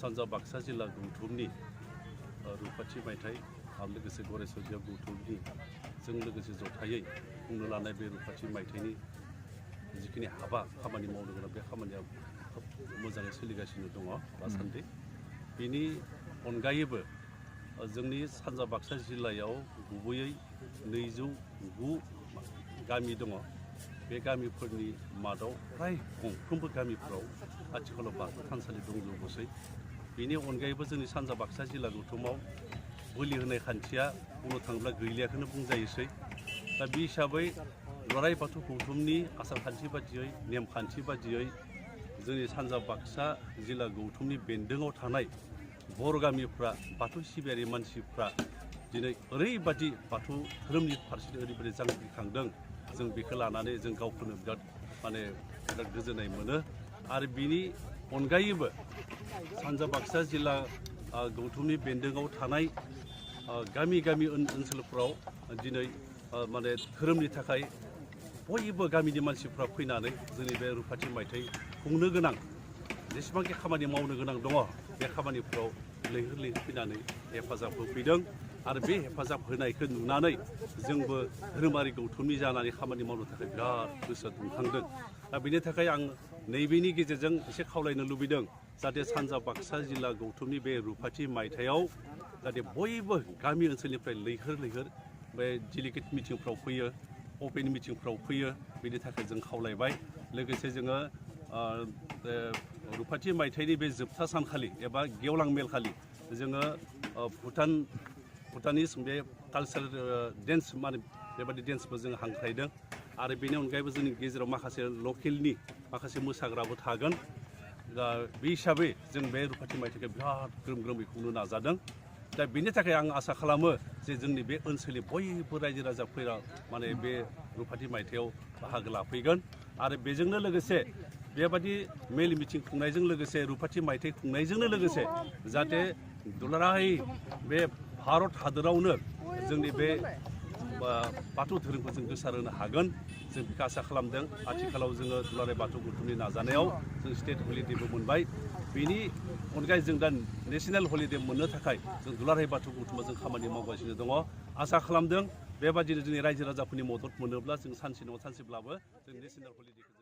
सानजा बाक्सा जिल्ला गौथुमनि रुपाथि मायथाइ आरो लोगोसे गरायसदिया गौथुमनि जों लोगोसे जथायै खुंनो लानाय बे रुपाथि मायथाइनि जिखिनि हाबा खामानि मावनो गोनां बे खामानिया खोब मोजाङै सोलिगासिनो दङ दासान्दि। बेनि अनगायैबो जोंनि सानजा बाक्सा जिल्लायाव गुबैयै 209 गामि दङ। बे गामिफोरनि मादाव फ्राय गंफ्रोमबो गामिफ्राव आथिखालाव बाथौ थानसालि दंजोबोसै। बेनि अनगायैबो जोंनि सानजा बाक्सा जिल्ला गौथुमाव बोलि होनाय खान्थिया बुंनो थाङोब्ला गैलियाखौनो बुंजायोसै। दा बे हिसाबै दुलाराय बाथौ गौथुमनि आसारखान्थि बादियै नेमखान्थि बादियै जोंनि सानजा बाक्सा जिल्ला गौथुमनि बेन्दोङाव थानाय बर' गामिफ्रा बाथौ सिबियारि मानसिफ्रा दिनै ओरैबादि बाथौ धोरोमनि फारसे ओरैबादि जांख्रिखांदों। जों बेखौ लानानै जों गावखौनो बिराद गोजोननाय मोनो। आरो बिनि अनगायैबो सानजा बाक्सा जिल्ला गौथुमनि बेन्दोङाव थानाय गामि गामि ओनसोलफ्राव दिनै धोरोमनि थाखाय बयबो गामिनि मानसिफ्रा फैनानै जोंनि बे रुपाथि मायथाइ खुंनो गोनां जेसेबांखि खामानि मावनो गोनां दङ बे खामानिफ्राव लैहोर लैहोर फैनानै हेफाजाब होफैदों। आरो बे हेफाजाब होनायखौ नुनानै जोंबो धोरोमारि गौथुमनि जानानै खामानि मावनो थाखाय बिराद गोसो दुंखांदों। दा बेनि थाखाय आं नैबेनि गेजेरजों एसे खावलायनो लुबैदों जाहाथे सानजा बाक्सा जिल्ला गौथुमनि बे रुपाथि मायथाइयाव जाहाथे बयबो गामि ओनसोलनिफ्राय लैहोर लैहोर बे डेलिगेट मिटिंफ्राव फैयो, अपेन मिटिंफ्राव फैयो। बेनि थाखाय जों खावलायबाय। लोगोसे जोङो रुपाथि मायथाइनि बे जोबथा सानखालि एबा गेवलां मेलखालि जोङो भुटानिस बे कालचार डेन्स बेबादि डेन्सबो जों हांख्रायदों। आरो बेनि अनगायैबो जोंनि गेजेराव माखासे लकेलनि माखासे मोसाग्राबो थागोन। दा बे हिसाबै जों बे रुपाथि मायथाइखौ बिराद ग्रोम ग्रोमै खुंनो नाजादों। दा बेनि थाखाय आं आसा खालामो जे जोंनि बे ओनसोलनि बयबो रायजो राजाफोरा बे रुपाथि मायथाइयाव बाहागो लाफैगोन। आरो बेजोंनो लोगोसे बेबादि मेल मिटिं खुंनायजों लोगोसे रुपाथि मायथाइ खुंनायजोंनो लोगोसे जाहाथे दुलाराय बे भारत हादरावनो जोंनि बे बाथौ धोरोमखौ जों गोसारहोनो हागोन जों बेखौ आसा खालामदों। आथिखालाव जोङो दुलाराय बाथौ गौथुमनि नाजानायाव जों स्टेट हलिडेबो मोनबाय। बेनि अनगायै जों दा नेसनेल हलिडे मोननो थाखाय जों दुलाराय बाथौ गौथुमाव जों खामानि मावगासिनो दङ। आसा खालामदों बेबादिनो जोंनि रायजो राजाफोरनि मदद मोनोब्ला जों सानसे नङा सानसेब्लाबो जों नेसनेल हलिडेखौ